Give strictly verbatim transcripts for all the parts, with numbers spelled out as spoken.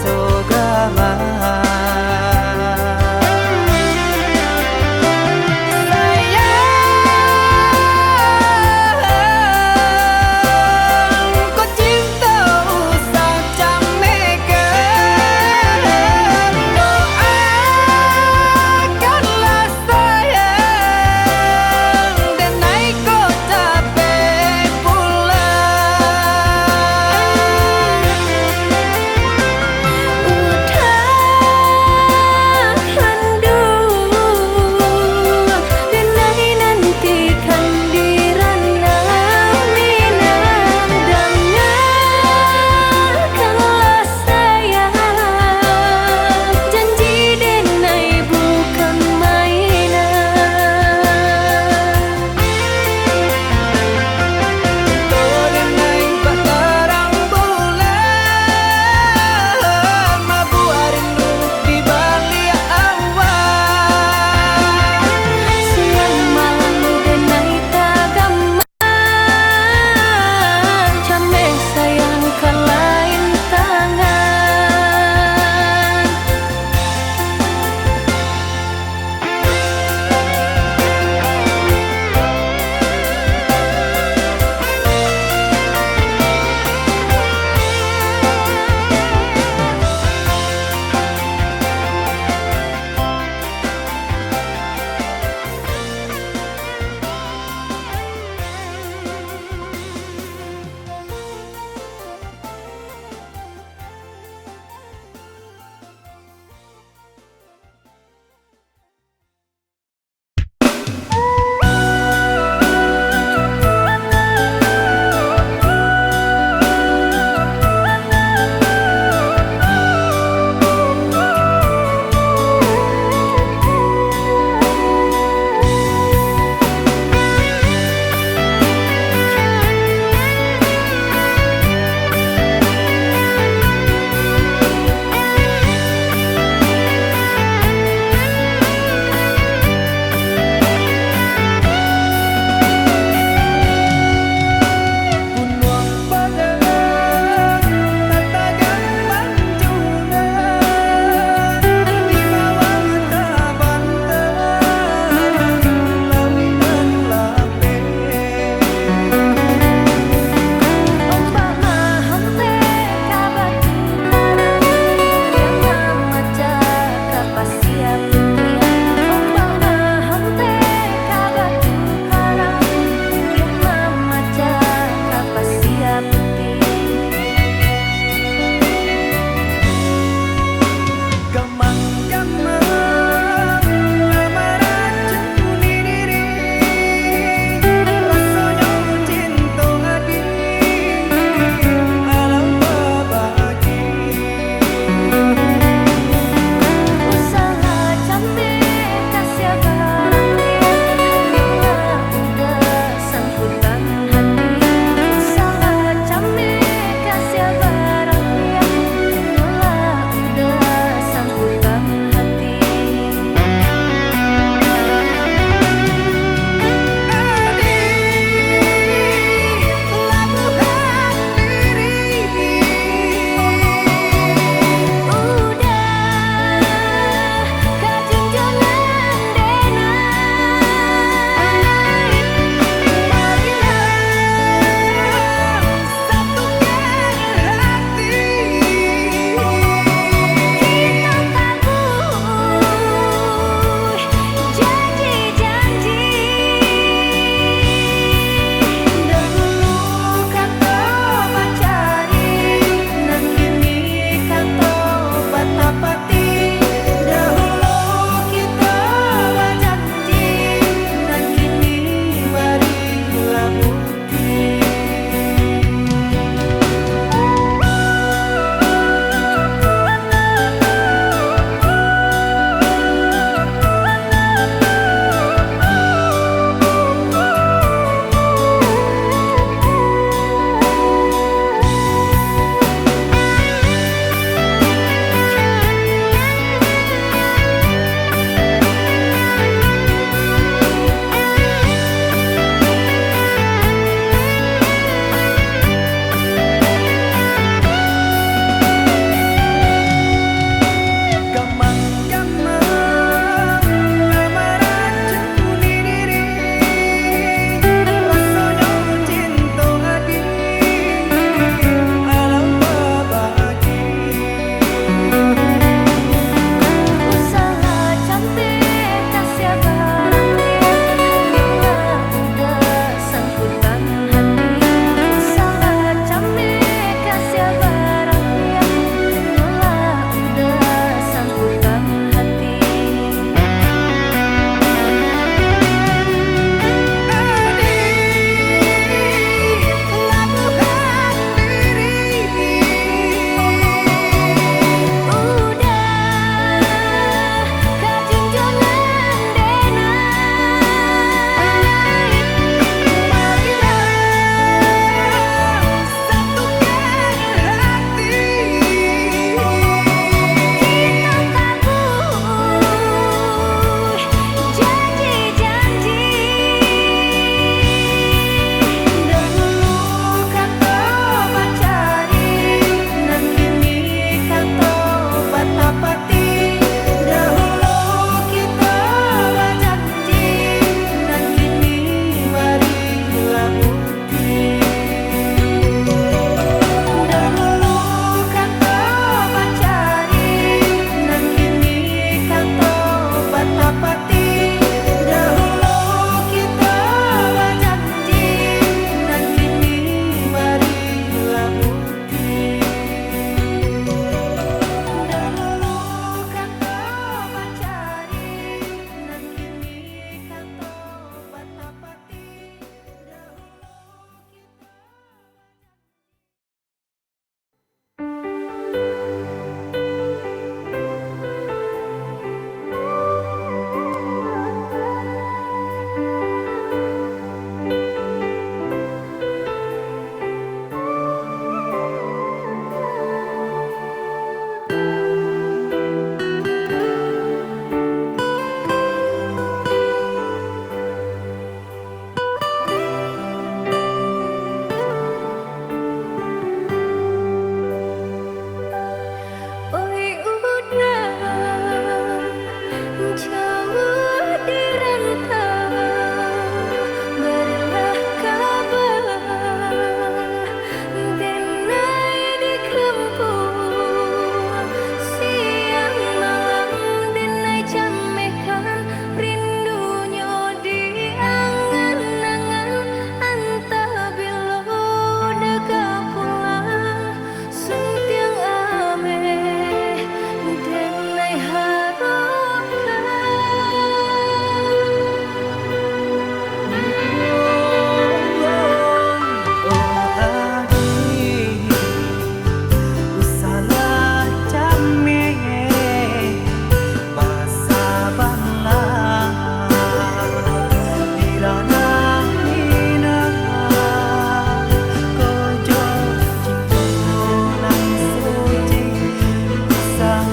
Gama. Sayang, ko cinto usah camehkan. Doakanlah sayang, denai ko capek pulang.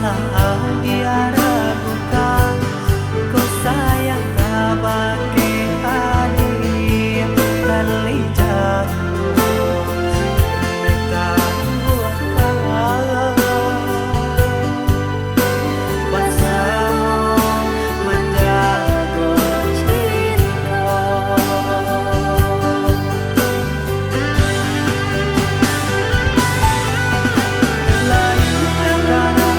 Lah diragukan, ko sayang kabake adik, tali jatuah, minta doa basamo manjago cinto. Lain perkara,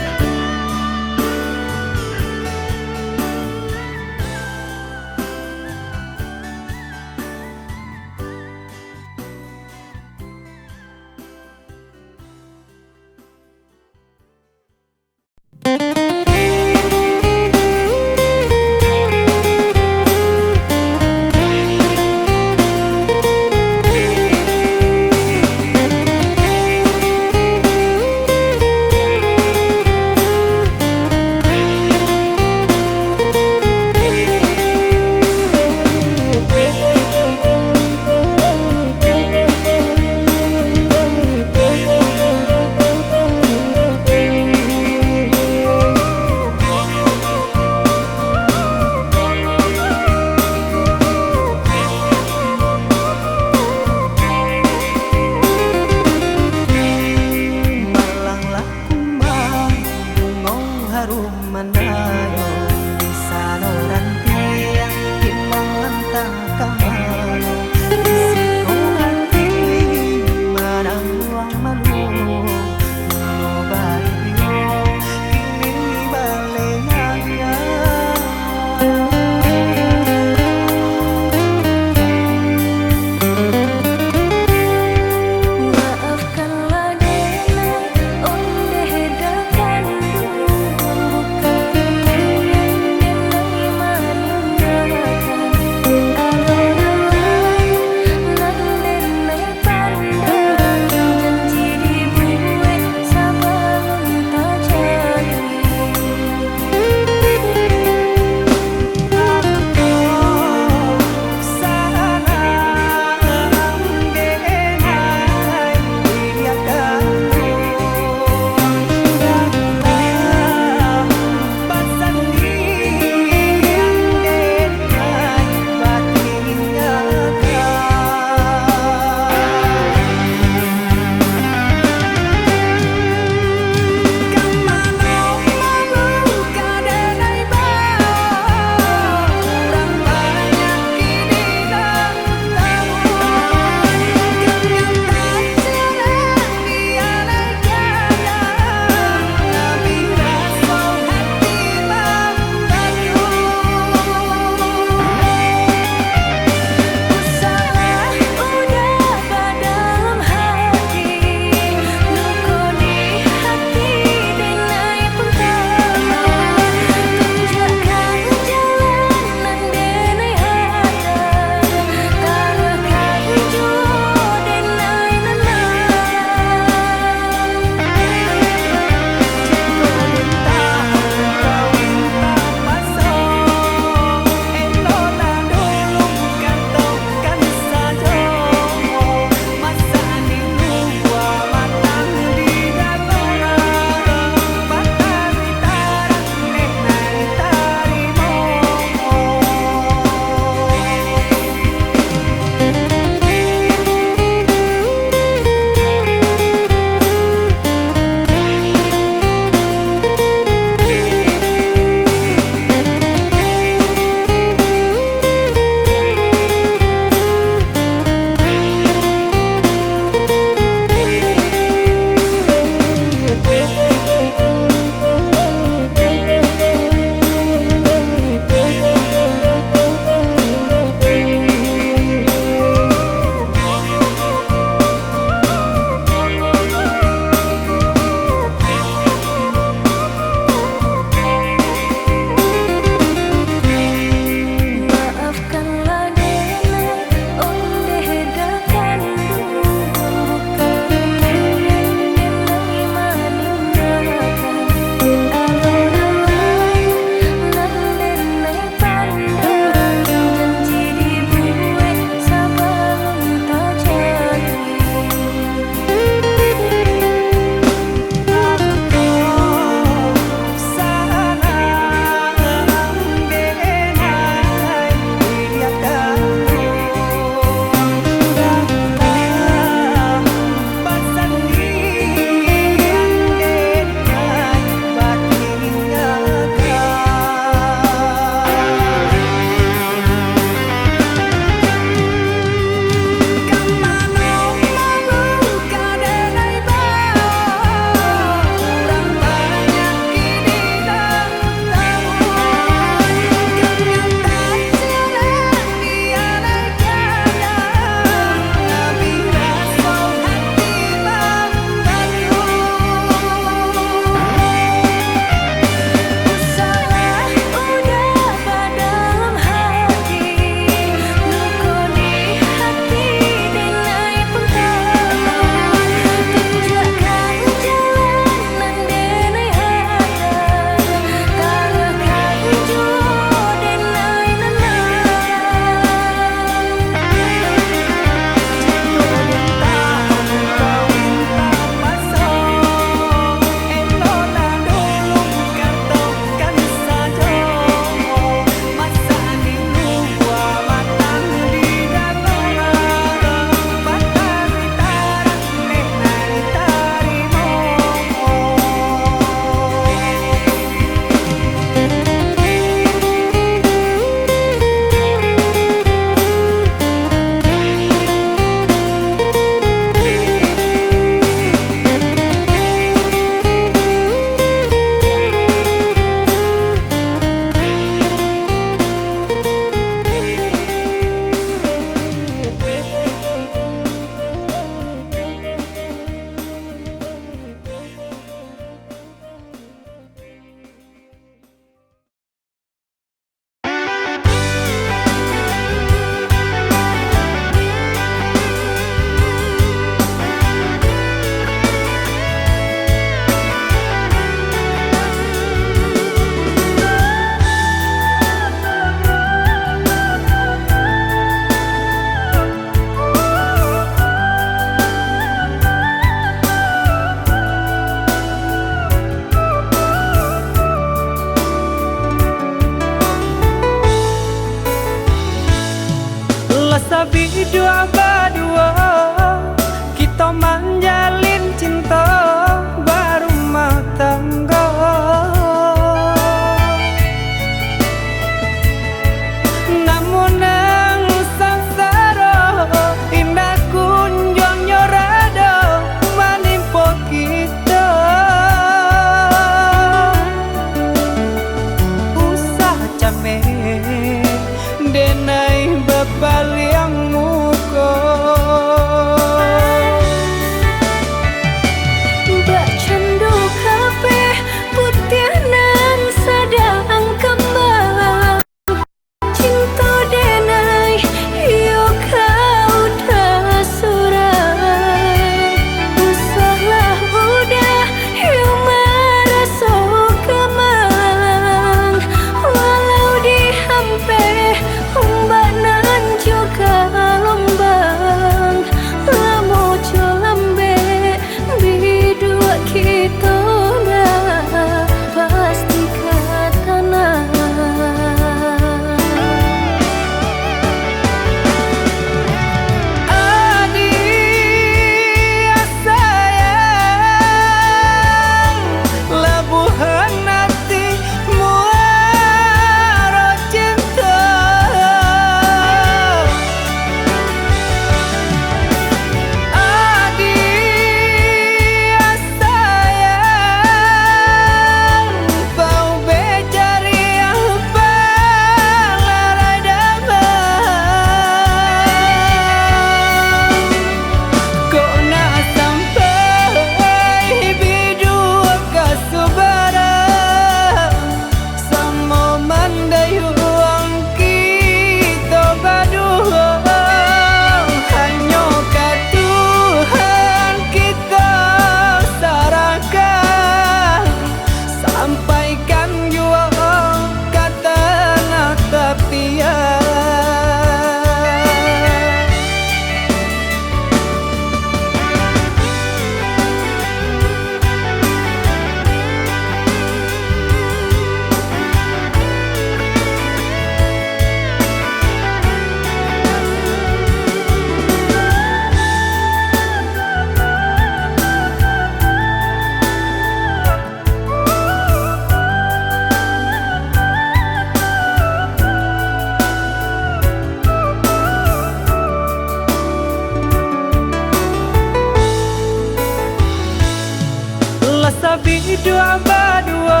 Hidup baduo,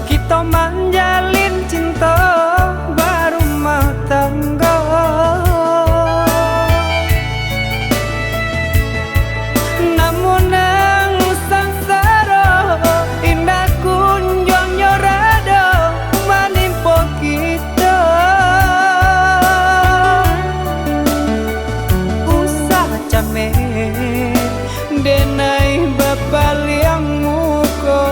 kito manjalin cinto barumah tanggo. Namun nan sansaro, indak kunjuang nyo rado manimpo kito. Usah cameh, denai bapaliang muko.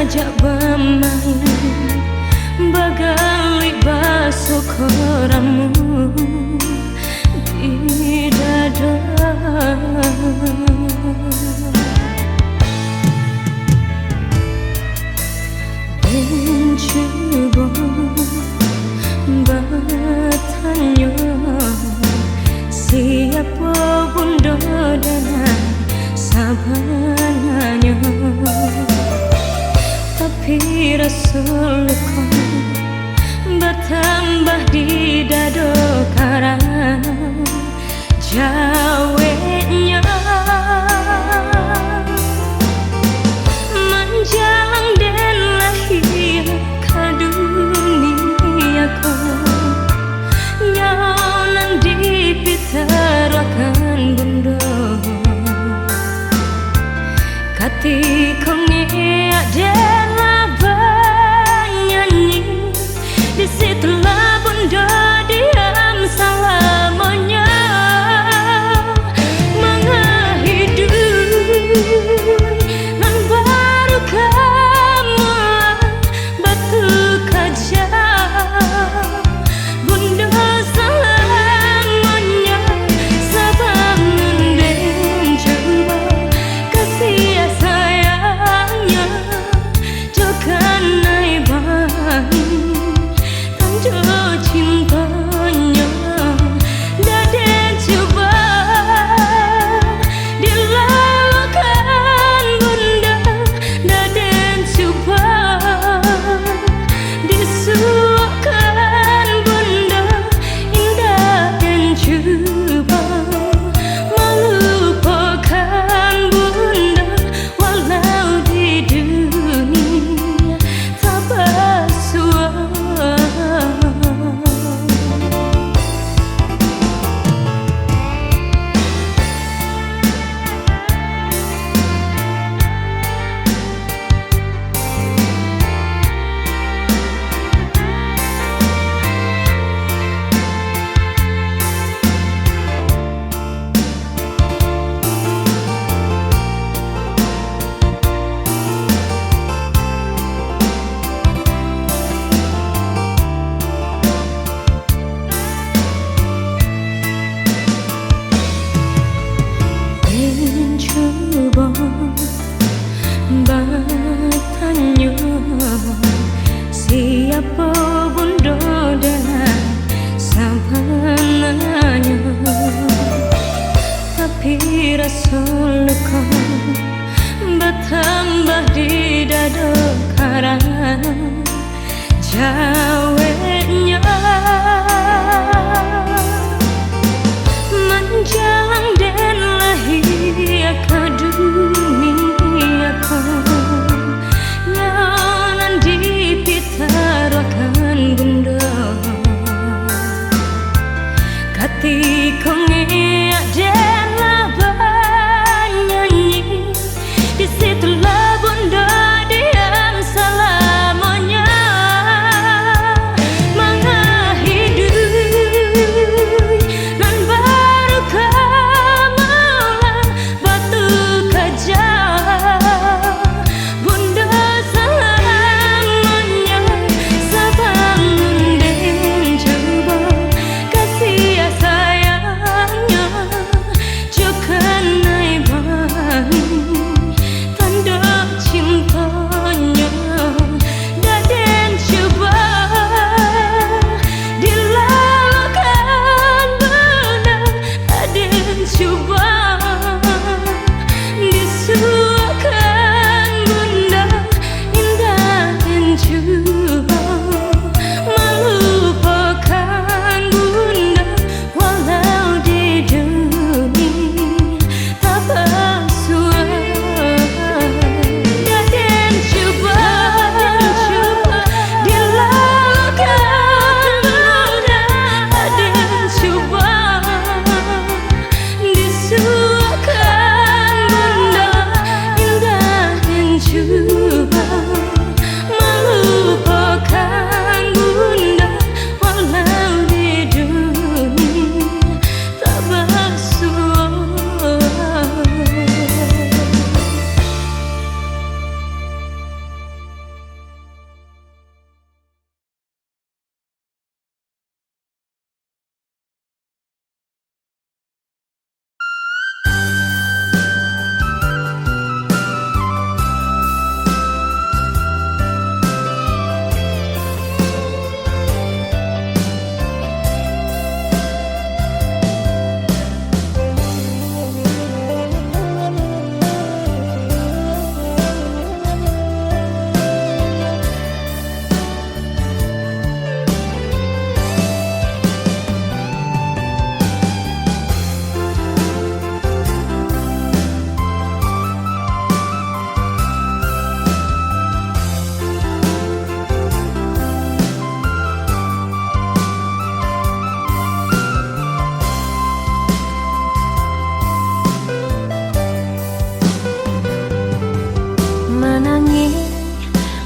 Jak bamain, bagaluik baso koramu di dado. Den cubo batanyo, siapo bundo dalam sabananyo? Tapi raso luko batambah di dado karano jaweknyo manjalang den lahia ka dunia ko. Nyawa nan dipitaruahkan bundo. Katiko ngeak den lah banyanyi, di situlah bundo diam salamonyo. Mangahiduik nan baru ka batuka jam. Bundo salamonyo sabangun den cubo, kasih sayangnyo jo kanai bangih, tanjo cintonyo ndak den cubo dilalukan bundo, ndak den cubo disuokkan bundo, indak den cubo malupokan bundo, walau di dunia tabasuo. Den cubo batanyo, siapo bundo dalam sabananyo? Tapi raso luko batambah di dado karano jaweknyo manjalang den lahia ka dunia ko. Nyawa nan dipitaruahkan bundo. Katiko ngeak den lah banyanyi, di situlah bundo diam salamonyo.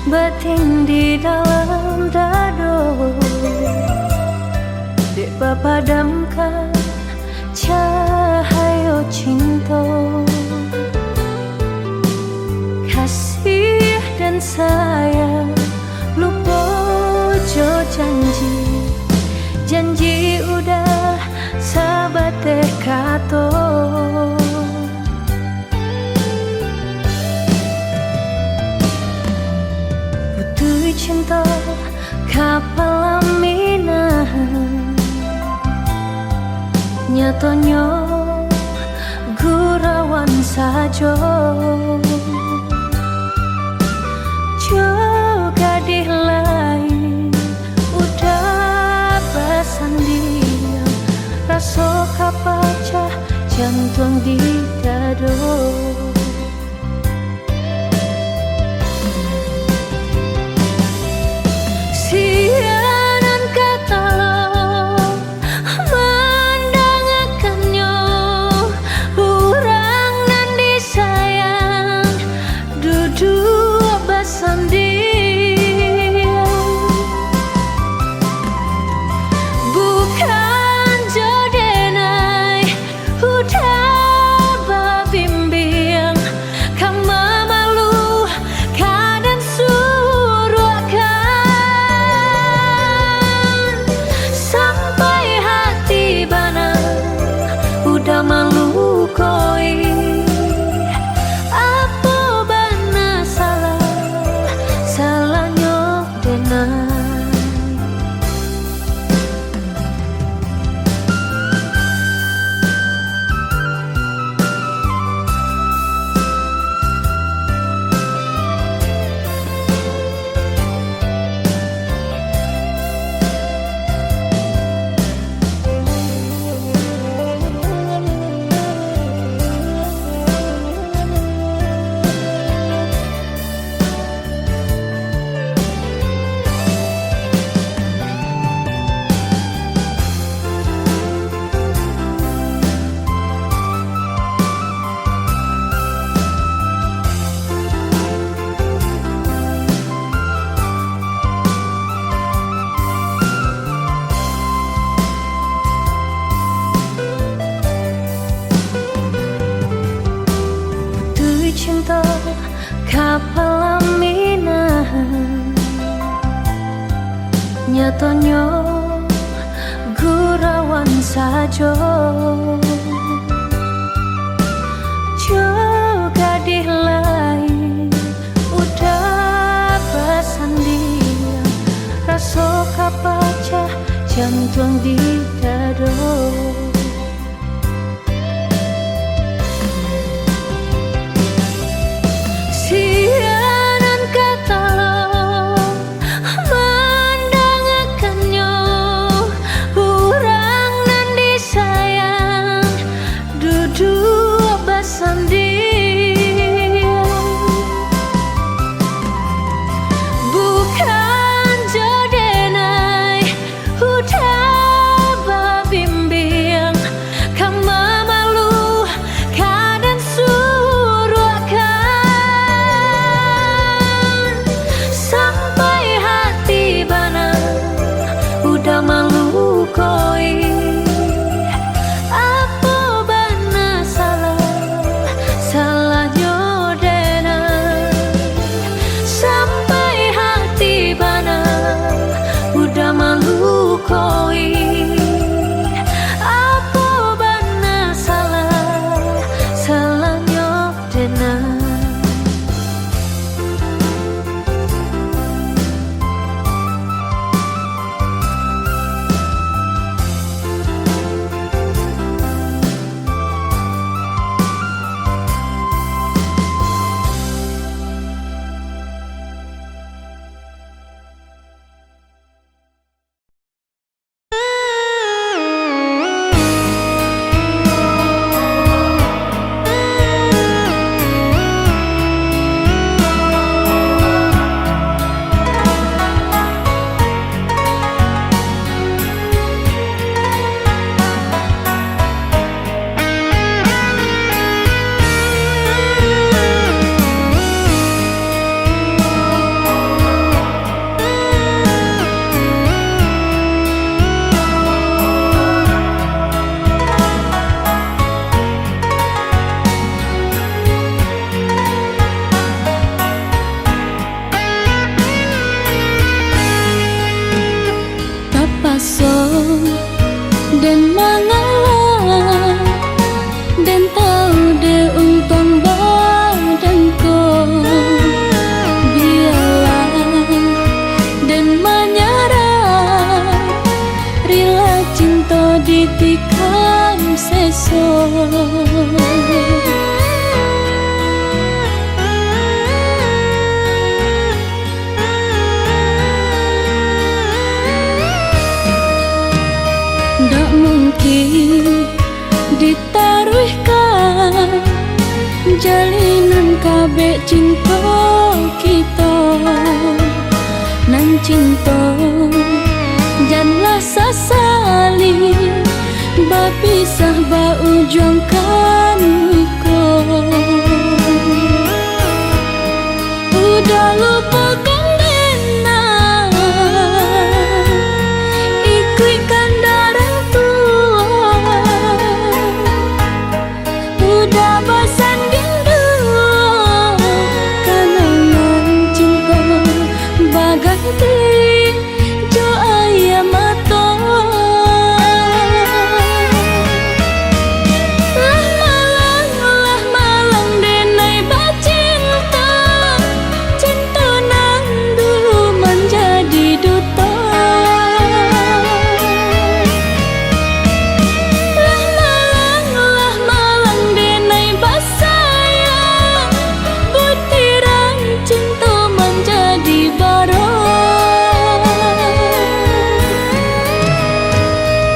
Batindi dalam dado, dek bapadamkan cahayo cinto. Kasih dan sayang lupo jo janji, janji udah sabateh kato. Putuih cinto ka palaminan, nyatonyo gurauan sajo. Jo gadih lain udah basandiang, raso ka pacah jantuang di dado. Sia nan ka tolong mandangakannyo, urang nan disayang duduak basandiang. Bukan jo denai udah babimbiang, ka mamalu, ka den suruahkan. Sampai hati bana udah malukoi, apo bana salah, salahnyo denai. Putuih cinto ka palaminan, nyatonyo gurauan sajo. Jo gadih lain udah basandiang, raso ka pacah jantuang di dado. Sia nan ka tolong mandangakannyo, urang nan disayang duduak basandiang. Bukan jo denai udah babimbiang, Den mangalah, den tahu dek untuang badan ko. Bialah den manyarah, rila cinto ditikam seso. Ndak mungkin ditaruihkan jalinan kabek cinto kito. Nan cinto, janlah sasali, bapisah baujuangkan iko. Udah lupokan den nan ikuik kandak urang tuo. Udah basandiang duo, kanangan cinto baganti jo aia mato. Lah malang, lah malang denai bacinto, cinto nan dulu manjadi duto. Lah malang, lah malang denai basayang, butiran cinto manjadi baro.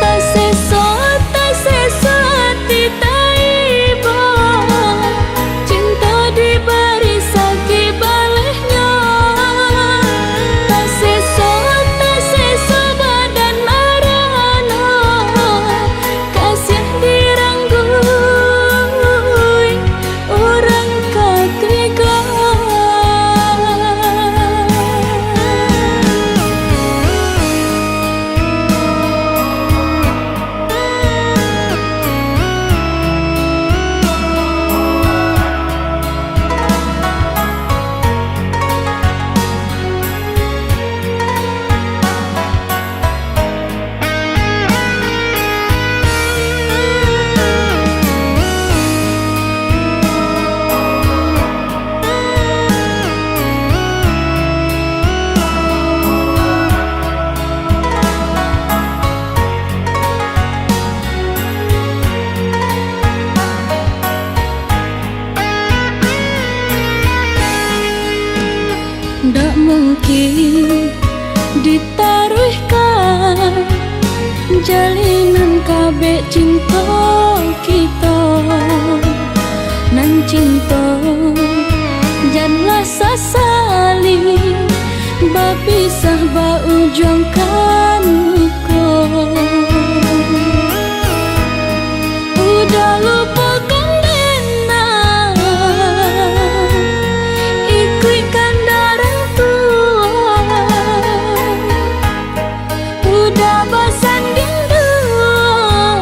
Taseso, taseso ati taibo, cinto dibari sakik balehnyo. Taseso, taseso badan marano, kasiah dirangguik urang katigo. Ndak mungkin ditaruihkan jalinan kabek cinto kito. Nan cinto, janlah sasali, bapisah baujuangkan iko. Udah lupokan den nan ikuik kandak urang tuo. Udah basandiang duo,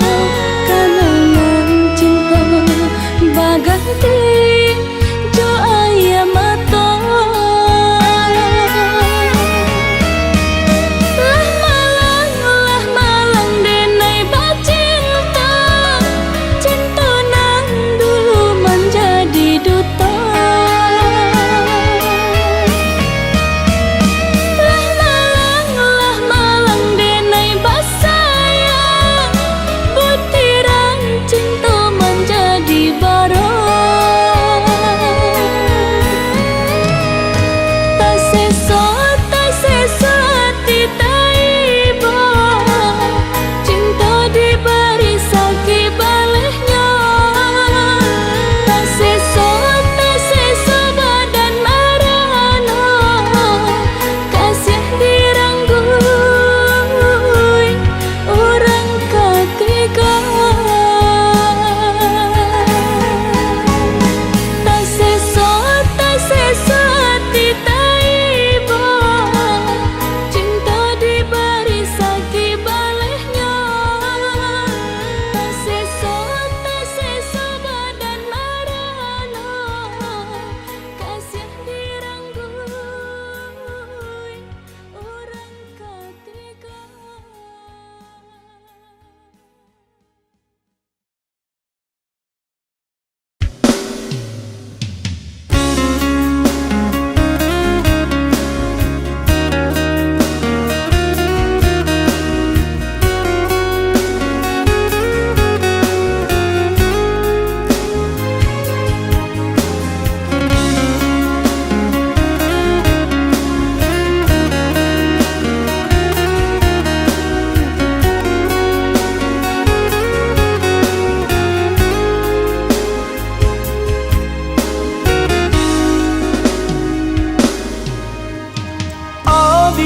kanangan cinto baganti jo aia mato. Lah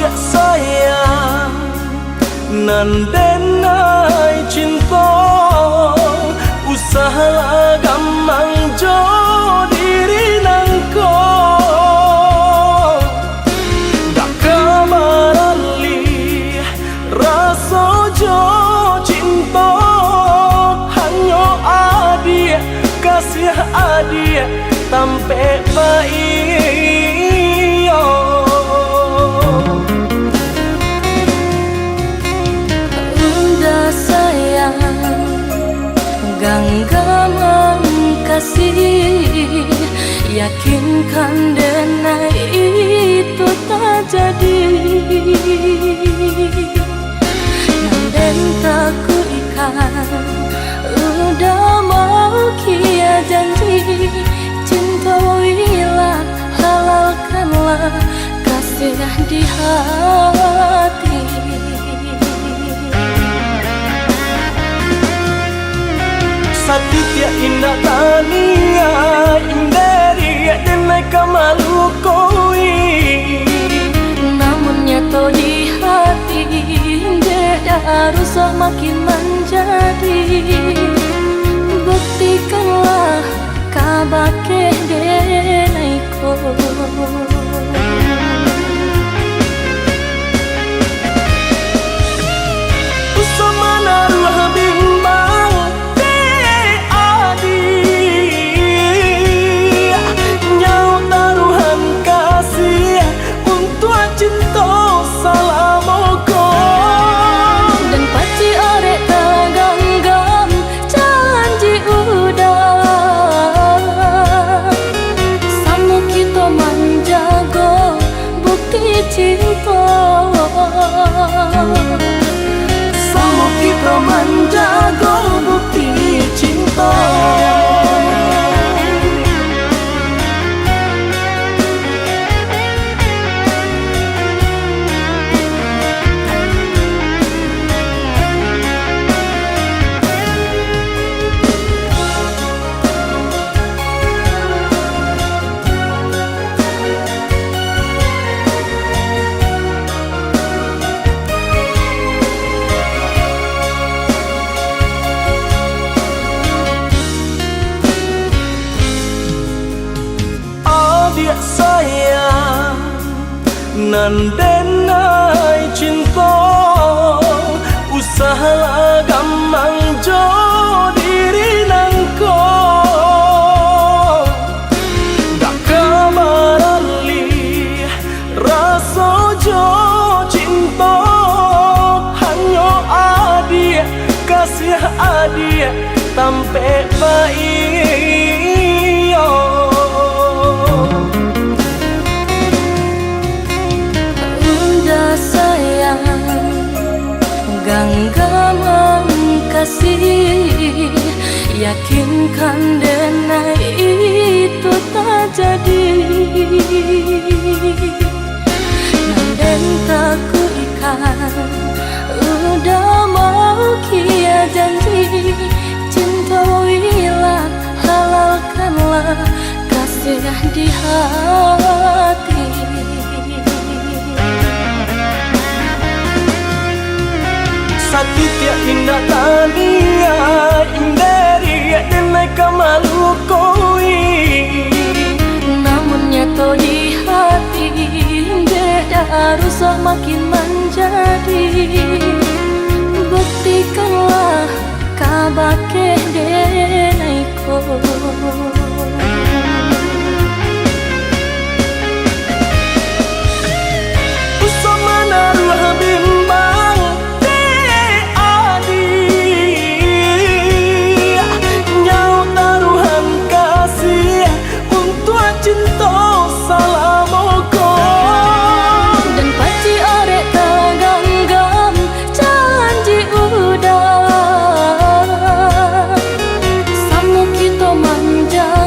Sayang, nan denai cinto, usahlah gamang jo diri nangko. Dak ka baralih raso jo cinto, hanyo adiak, kasiah adiak, tampek baiyo. Unda sayang, ganggaman kasih, yakinkan denai itu tajadi. Nan den takuikan, udah mau kia janji, cinto ilah, halalkanlah kasih di hati. Satitiak indak taniaik, inderi denai ka malukoi. Namun nyato di hati, dek dah rusak makin manjadi. Buktikanlah kabake denai ko. Usah manaruah bimbang, dek adiak, nyawa taruahan kasih untuak cinto salamo ko. Dan pacik arek taganggam janji udah, samo kito manjago bukti cinto. Samo kito manjago bukti cinto. Adiak sayang, nan denai cinto, usahlah gamang jo diri nangko. Dak ka baralih raso jo cinto, hanyo adiak, kasiah adiak, tampek baiyo. Unda sayang, ganggaman kasih, yakinkan denai itu tajadi. Nan den takuikan, udah mau kia janji, cinto ilah, halalkanlah kasih di hati. Satitiak indak taniaik, inderi denai ka malukoi. Namun nyato di hati, dek dah rusak makin manjadi. Buktikanlah kabake denai ko. Usah manaruah bimbang, dek adiak, nyawa taruahan kasih untuak cinto salamo ko. Dan pacik arek taganggam janji udah, samo kito manja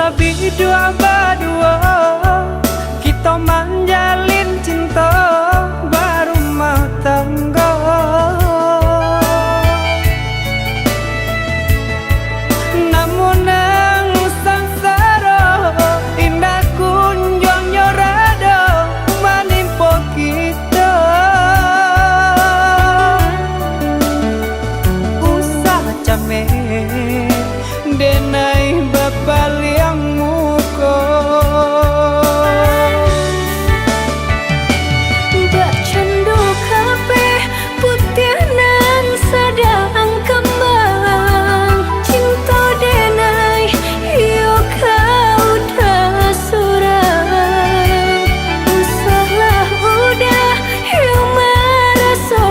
Biduak baduo, kito manjalin cinto barumah tanggo. Namun nan sansaro, indak kunjuang nyo rado manimpo kito. Usah cameh, denai bapaliang muko. Bakcando kapeh putiah nan sadang kambang, cinto denai iyo ka udah surang. Usahlah udah iyo maraso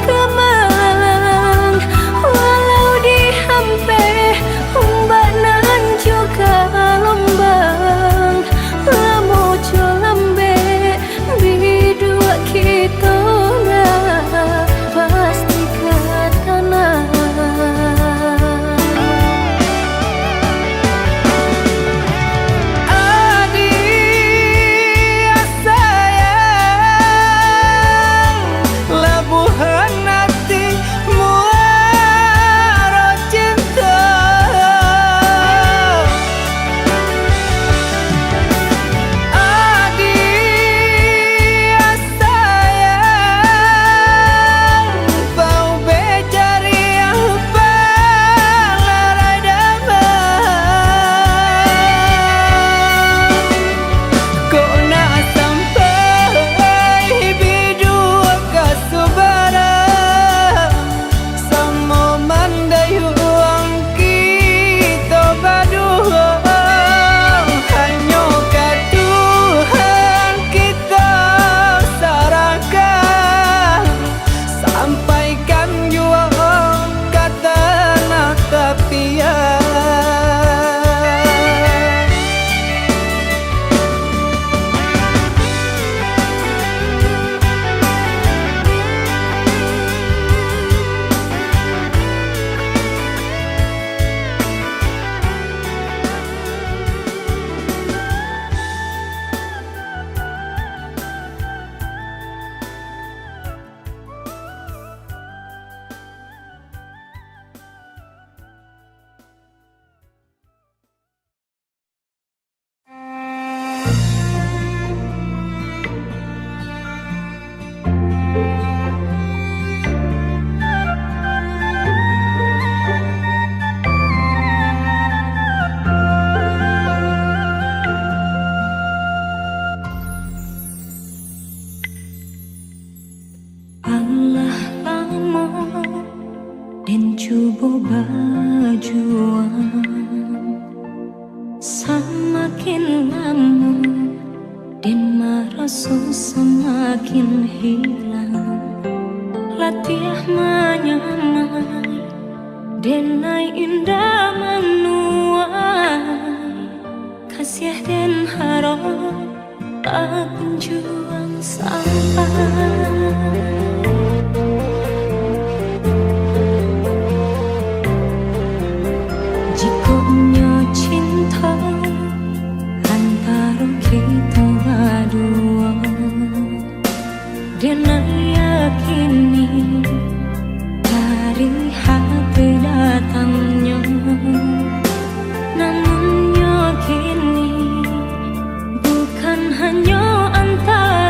gamang, walau diampeh umbak nan jo galombang, lamo jo lambek biduak kito ndak pasti ka tanang. Adiak sayang, labuahan ati muaro cinto. Adiak sayang, paubek cariah palarai damang. Kok nak sampai biduak ka subarang, samo mandayuang kito baduo, hanyo ka Tuhan kito sarahkan, sampaikan juo ka tanah tapian. Alah lamo den cubo bajuang, samakin lamo den maraso samakin hilang. Latiah manyamai, denai indak manuai, kasiah den harok, tak kunjuang sampai. Jikok nyo cinto antaro kito baduo, denai yakini dari hati datangnyo. Namun nyo kini bukan hanyo antaro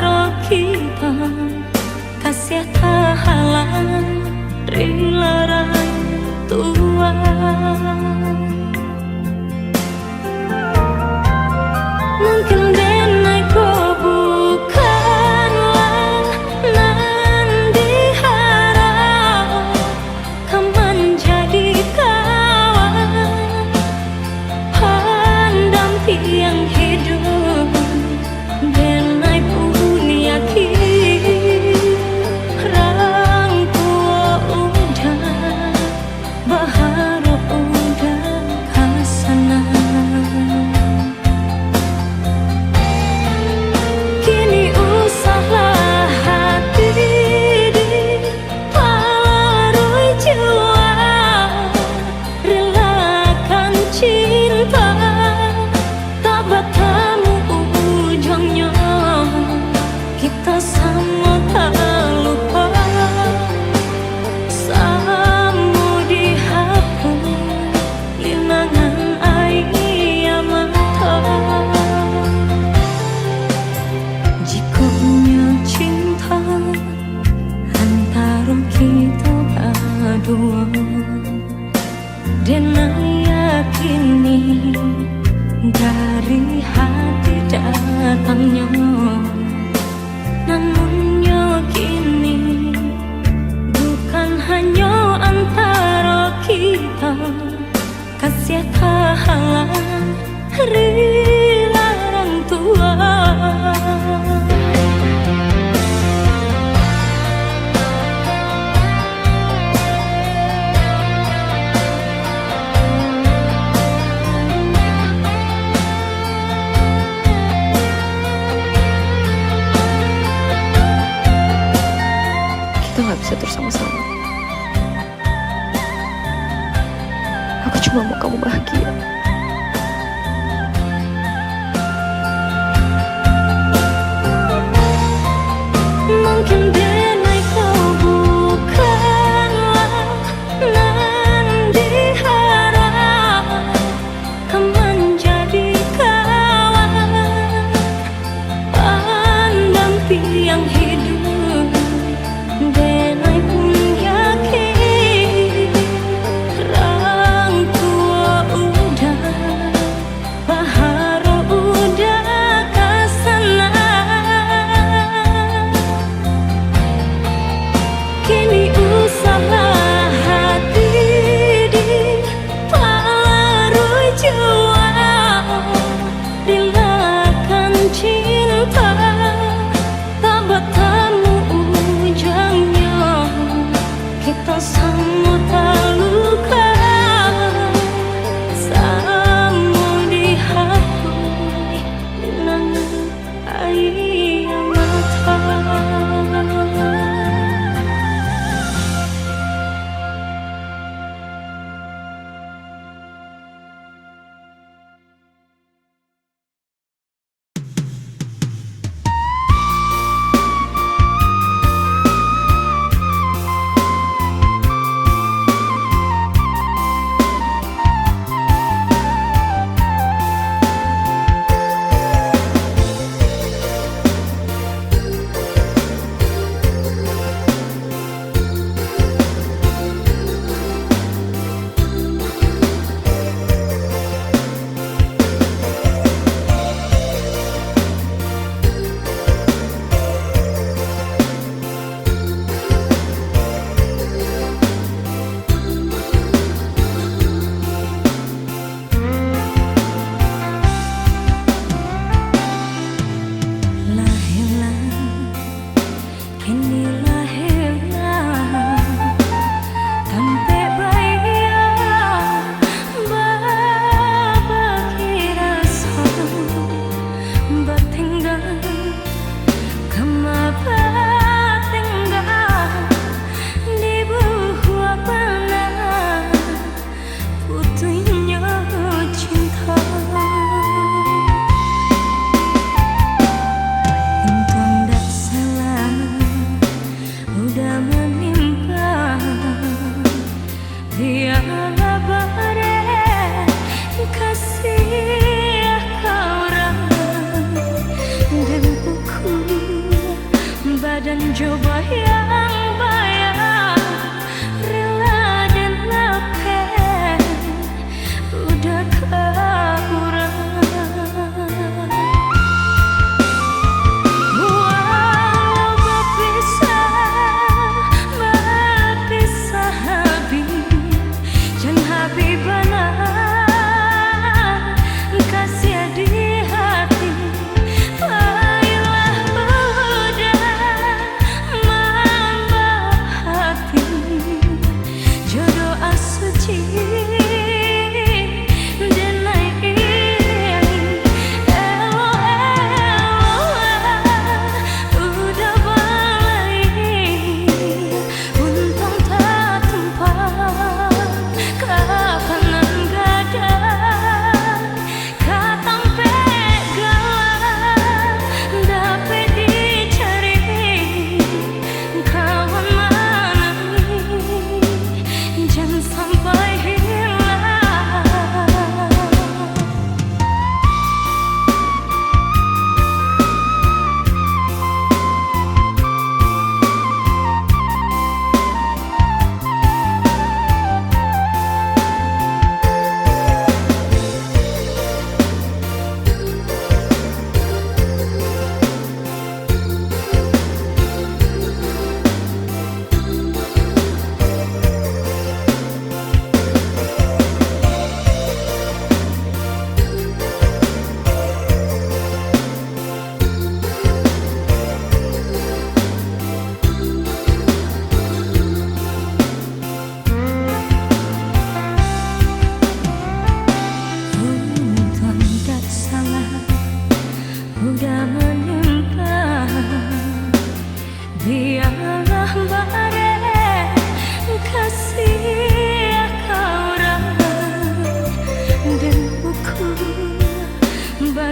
Ini dari hati datangnyo, namunnyo kini bukan hanyo antaro kito, kasiah tahalang dari larang tua. Kita nggak bisa terus sama-sama. Aku cuma mau kamu bahagia. Mungkin denai kau bukanlah nan diharap, kan manjadi kawan, pandampiang hidup, denai pun yakin, rang tuo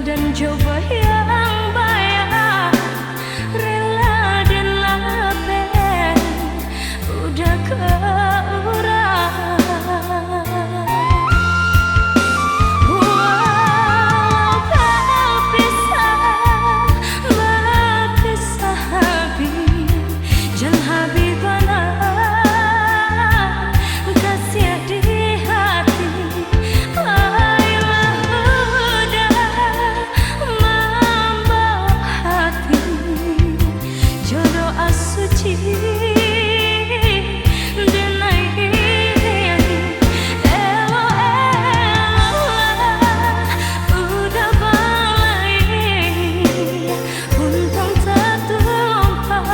Dan coba yang bayar, rela den lapeh, udah ke urang. Walau bapisah, bapisah habih, jan habih bana kasiah di hati. Ai lah udah mambawa hati, jodoh asuci denai. Elok-eloklah udah balai, untuang tatumpak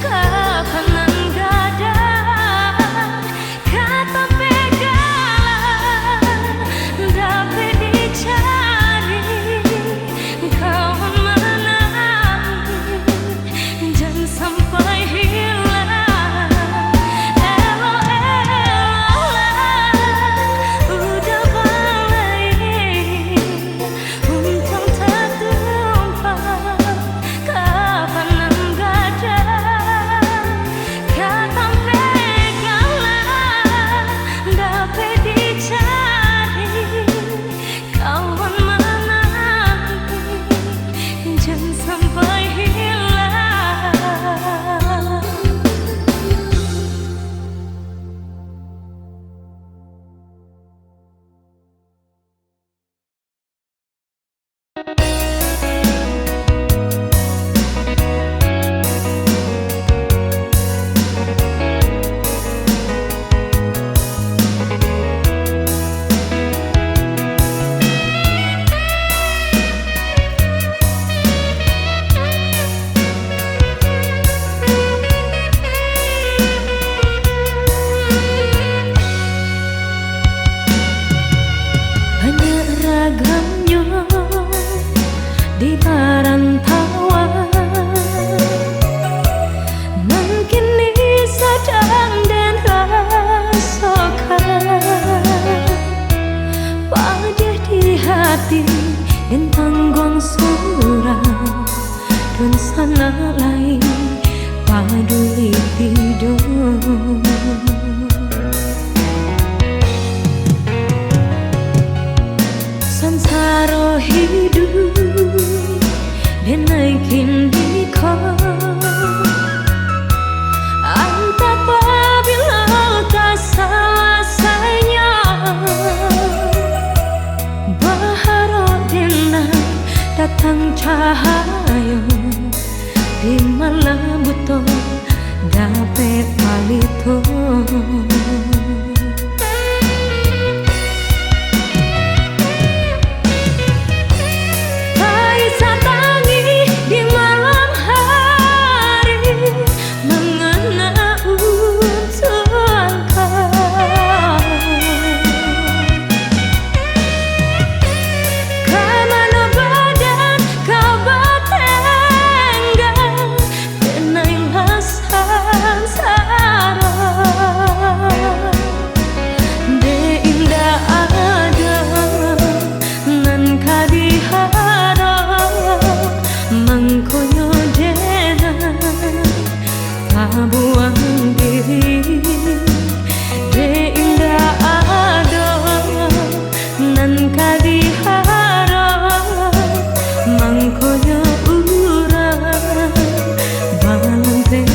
kapan nan gadang. Ka tampek gala dapek dicari, kawan manang jan sampai hilang. Elok-eloklah udah balai, untuang tatumpak kapan nan gadang. Ka tampek gala dapek dicari, kawan manang jan sampai hilang. Banyak ragamnyo di parantauan, nan kini sadang den rasokan. Padih di hati den tangguang surang, dunsanak lai paduli tido. Sansaro hiduik denai kiniko, antah pabilo ka salasainyo. Baharok denai datang cahayo di malam buto dapek palito. Taisa tangih di malam hari, mangana untuang kau. Ka mano badan kau batenggang, denai lah sansaro. Dek indak ado nan ka diharok, mangkonyo denai tabuang diri. Dek indak ado nan ka diharok, mangkonyo urang balampekan.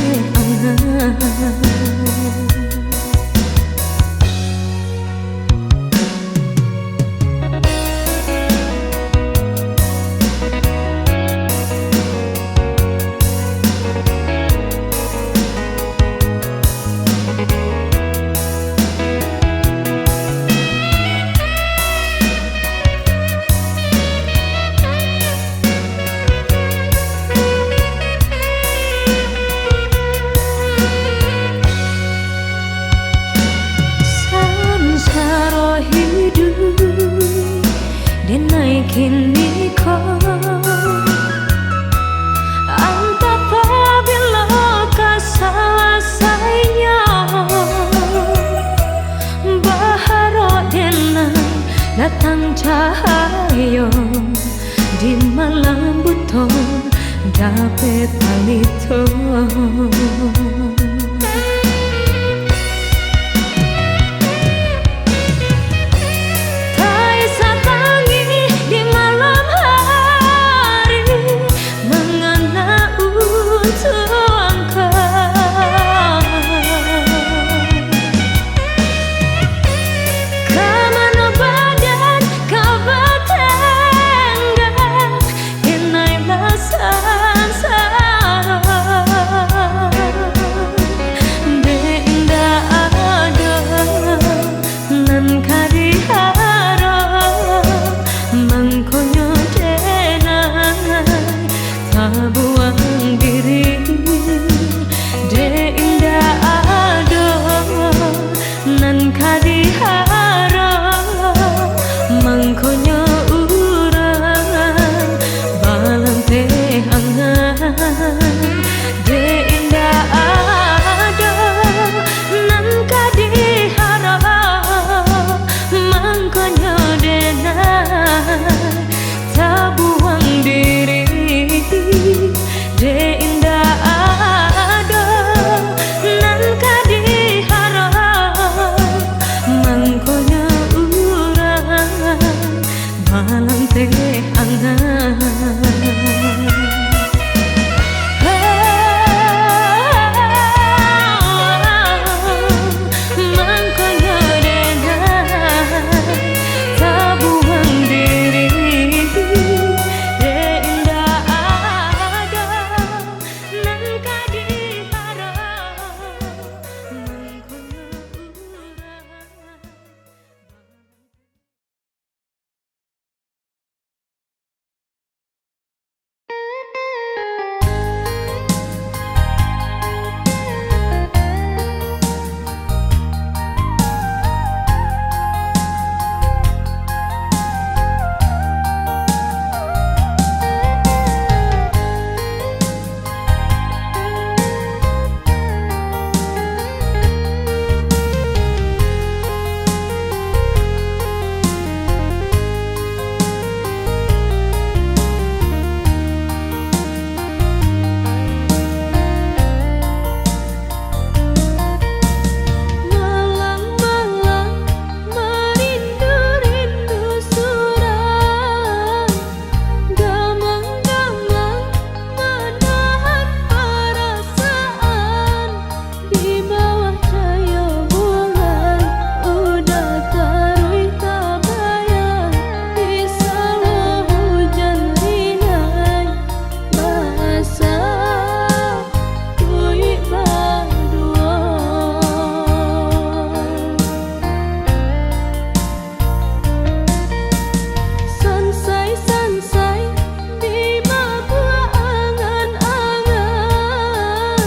Sansaro hiduik denai kiniko, antah pabilo ka salasainyo. Baharok denai datang cahayo Lambuton dapek palito. Taisa tangih di malam hari, mangana untuang kau. Ka mano badan ka batenggang, denai lah sansaro. Dek indak ado nan ka diharap, mangkonyo denai tabuang diri. Dek indak ado nan ka diharap, mangkonyo urang balanteh angan. Dek indak ado nan ka diharap, mangkonyo denai tabuang diri. Dek indak ado nan ka diharap, mangkonyo urang balanteh angan. Mangkonyo denai tabuang diri, dek indak ado nan ka diharap, mangkonyo urang. Malang-malang marindu-rindu surang, gamang-gamang manahan parasaan. Di bawah cayo bulan, udah taruih tabayang, di sawah hujan rinai, basah kuik baduo. Sansai-sansai dimabuak angan-angan,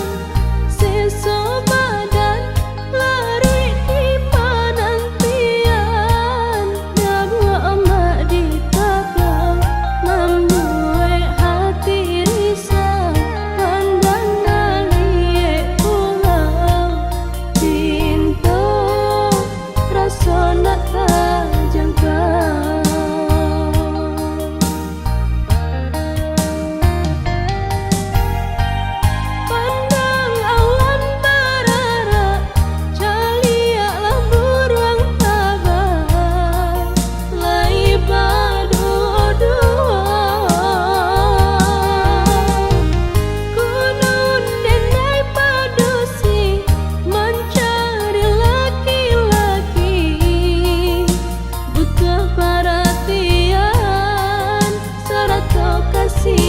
seso badan laruik di panantian. Dabuak amak di tapang, mambuek hati risau. Pandang naliek pulau, pinto raso nak tajangkau. Pandang awan bararak, caliaklah buruang tabang lai baduo-duo. Kunun denai padusi mancari laki-laki, butuah paratian sarato kasih